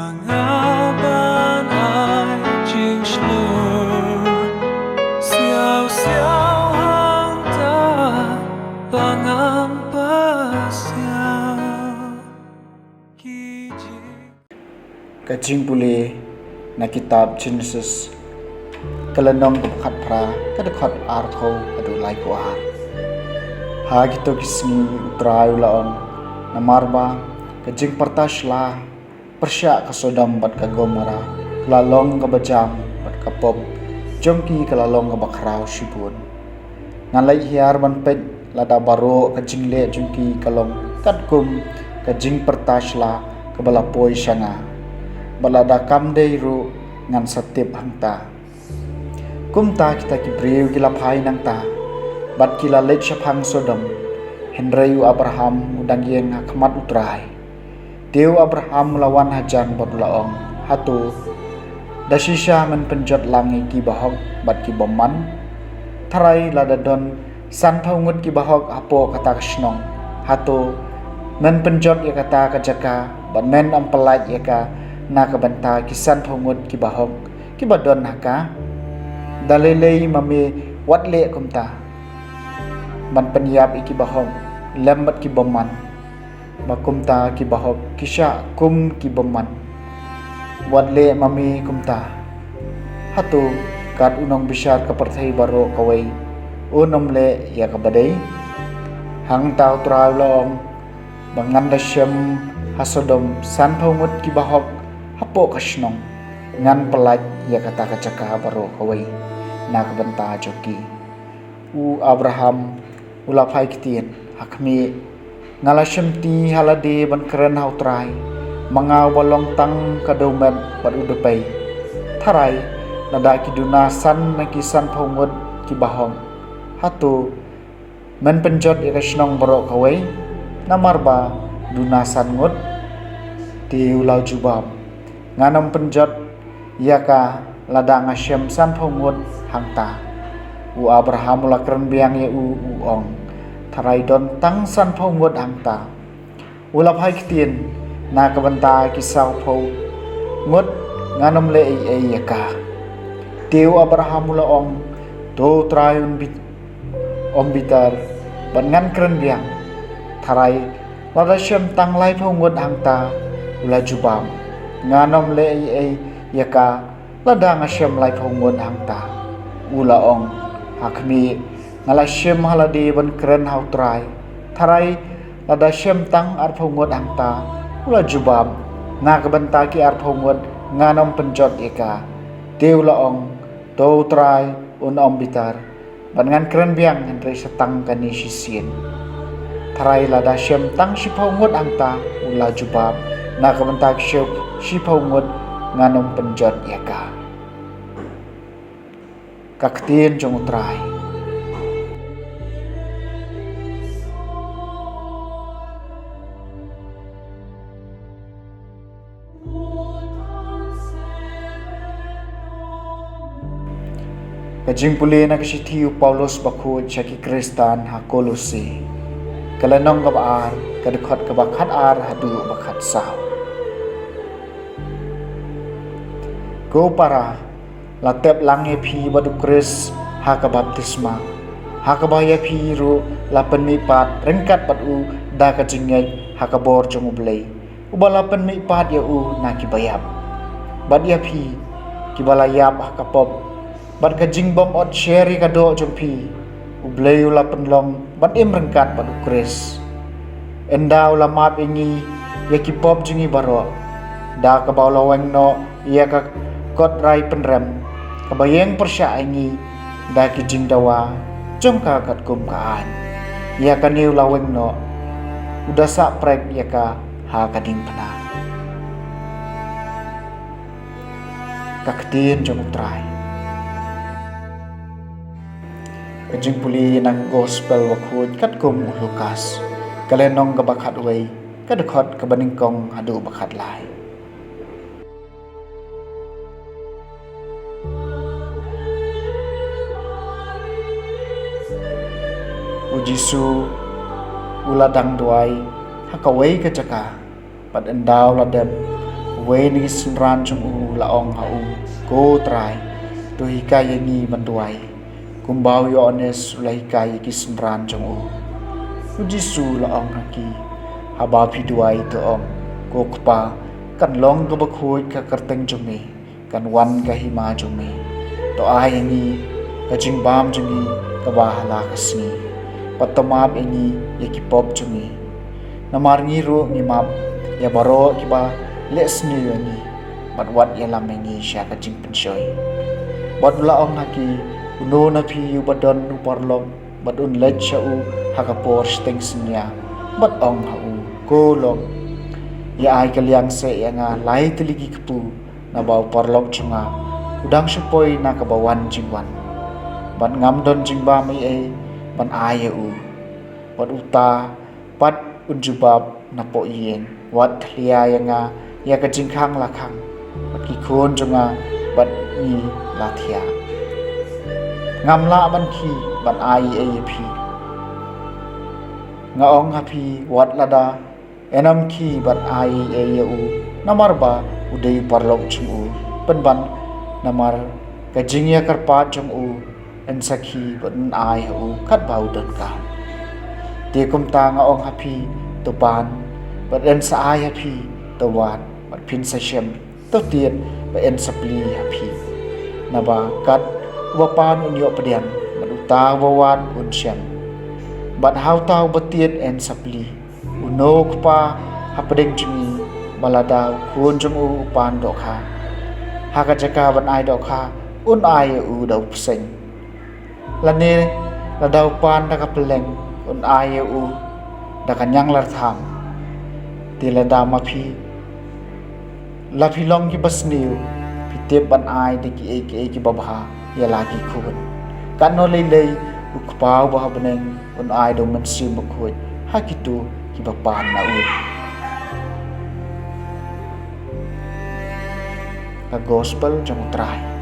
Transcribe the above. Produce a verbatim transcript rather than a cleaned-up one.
Nga ban ai jingshlur siaw siaw hangta ba ngam pasiaw. Ki jing- Ka jingpule na kitab Genesis, ka lynnong kaba khatphra, ka dkhot arphew haduh laiphew ar. Ha kito ki sngi U Trai u la ong, namar ba ka jingpyrta shla pyrshah ka Sodom bad ka Gomorrah ka la long kaba jam, bad ka pop jong ki ka la long kaba khraw shibun. Ngan leit hiar ban peit lada baroh ka jingleh jong ki ka long katkum ka jingpyrta shla kaba la poi sha nga, bad lada kam dei ruh, ngan sa tip hangta. Kumta kita ki briew ki la phai nangta, bad ki la leit shaphang Sodom, hynrei u Abraham u dang ïeng ha khmat U Trai. Te u Abraham u la wan hajan bad u la ong, hato da shisha men pynjot lang ïa ki bahok bad ki bymman? Tharai lada don sanphew ngut ki bahok hapoh kata ka shnong, hato men pynjot ïa kata ka jaka bad men ym pyllait ïa ka na ka bynta ki sanphew ngut ki bahok kiba don ha ka? Da lei lei ma me wat leh kumta, ban pynïap ïa ki bahok lem bad ki bymman, ba kumta ki bahok ki shah kum ki bymman. Wat leh ma me kumta. Hato kat u nongbishar ka pyrthei baroh kawei un ym leh ïa kaba dei? Hangta U Trai u la ong, ba ngan da shem ha Sodom sanphew ngut ki bahok hapoh ka shnong, ngan pyllait ïa kata ka jaka baroh kawei na ka bynta jong ki. U Abraham u la phai ktien, ha khmih, nga la shimti ha lade ban kren ha U Trai, ma nga uba long tang ka dewmet bad u dpei. Tharai lada ki duna san na ki sanphew ngut ki bahok, hato men pynjot ïa ka shnong baroh kawei, namar ba duna san ngut? Te u la jubab, ngan ym pynjot ïa ka lada nga shem sanphew ngut hangta. U Abraham u la kren biang ïa u, u ong, tharai don tang sanphew ngut hangta. U la phai ktien, na ka bynta ki sawphew ngut ngan ym leh ei ei ïa ka. Te u Abraham u la ong, to U Trai un bit ym bitar, bad ngan kren biang. Tharai lada shem tang laiphew ngut hangta. U la jubab, ngan ym leh ei ei ïa ka lada nga shem laiphew ngut hangta. U la ong, ha khmih, nga la shim ha lade ban kren ha U Trai, tharai lada shem tang arphew ngut hangta. U la jubab, na ka bynta ki arphew ngut ngan ym pynjot ïa ka. Te u la ong, to U Trai un ym bitar, bad ngan kren biang hynrei sa tang kane shisien. Tharai lada shem tang shiphew ngut hangta. U la jubab, na ka bynta ki shiphew ngut ngan ym pynjot ïa ka. Ka ktien jong U Trai. Ka jingpule na ka shithi u Paulus bakhuid sha ki Khristan ha Kolose, ka lynnong kaba ar, ka dkhot kaba khatar haduh ba khatsaw. Ko para, la tep lang ïa phi bad U Khrist ha ka baptisma, ha kaba ïa phi ruh la pynmihpat ryngkat bad u da ka jingngeit ha ka bor jong U Blei, uba la pynmihpat ïa u na ki baïap. Bad ïa phi, kiba la ïap ha ka pop bad ka jingbym ot sher ïa ka doh jong phi, U Blei u la pynlong ban im ryngkat bad U Khrist. Ynda u la map ïa ngi ïa ki pop jong ngi baroh, da kaba u la weng noh ïa ka kot rai pynrem, kaba ïeng pyrshah ïa ngi da ki jingdawa jong ka katkum ka aiñ. Ïa kane u la weng noh, u da sah prek ïa ka ha ka diengphna. Ka ktien jong U Trai. Ka jingpule na ka gospel bakhuid katkum u Lukas, ka lynnong kaba khatwei, ka dkhot kaba nyngkong haduh ba khatlai. U Jisu u la dang duwai ha kawei ka jaka, bad ynda u la dep, u Uwei na ki synran jong u u la ong ha u, Ko Trai, to hikai ïa ngi ban duwai, kumba u Ïoannis u la hikai ïa ki synran jong u. U Jisu u la ong ha ki, Haba phi duwai, to ong, Ko Kpa, kan long kaba khuid ka kyrteng jong me, kan wan ka hima jong me. To ai ïa ngi ka jingbam jong ngi kaba ha la ka sngi, bad to map ïa ngi ïa ki pop jong ngi, namar ngi ruh ngi map ïa baroh kiba leh sniew ïa ngi, bad wat ïalam ïa ngi sha ka jingpynshoi. Bad u la ong ha ki, Uno na phi uba don u paralok, bad un leit sha u ha ka por shiteng synñia, bad ong ha u, Ko lok, ïa ai ka liang seh ïa nga lai tylli ki kpu, naba u paralok jong nga u dang shu poi na kaba wan jingwan, bad ngam don jingbam ei ei ban ai ïa u. Bad uta pat un jubab napoh ïing, Wat thlia ïa nga ïa ka jingkhang la khang, bad ki khun jong nga bad ngi la thiah. Ngam lah ban khie ban ai ei ei ïa phi. Nga ong ha phi, wat lada yn ym khie ban ai ei ei ïa u, namar ba u dei u paralok jong u, pynban namar ka jingïakyrpad jong u yn sa khie bad yn ai ha u katba u donkam. Te kumta nga ong ha phi, to pan, bad yn sa ai ha phi; to wad, bad phin sa shem; to tied, bad yn sa plie ha phi. Naba kat uba pan un ïoh pdiang, bad uta uba wad un shem, bad ha uta uba tied yn sa plie. Uno u kpa hapdeng jong ngi, ba lada u khun jong u u pan dohkha, ha ka jaka ban ai dohkha, un ai ïa u da u bseiñ? Lane lada u pan da ka pylleng, un ai ïa u da ka ñianglartham? Te lada ma phi, la phi long kiba sniew, phi tip ban ai da kiei kiei kiba bha ïa la ki khun, katno lei lei u Kpa uba ha bneng un ai da u Mynsiem Bakhuid ha kito kiba pan na u. Ka Gospel jong u Trai.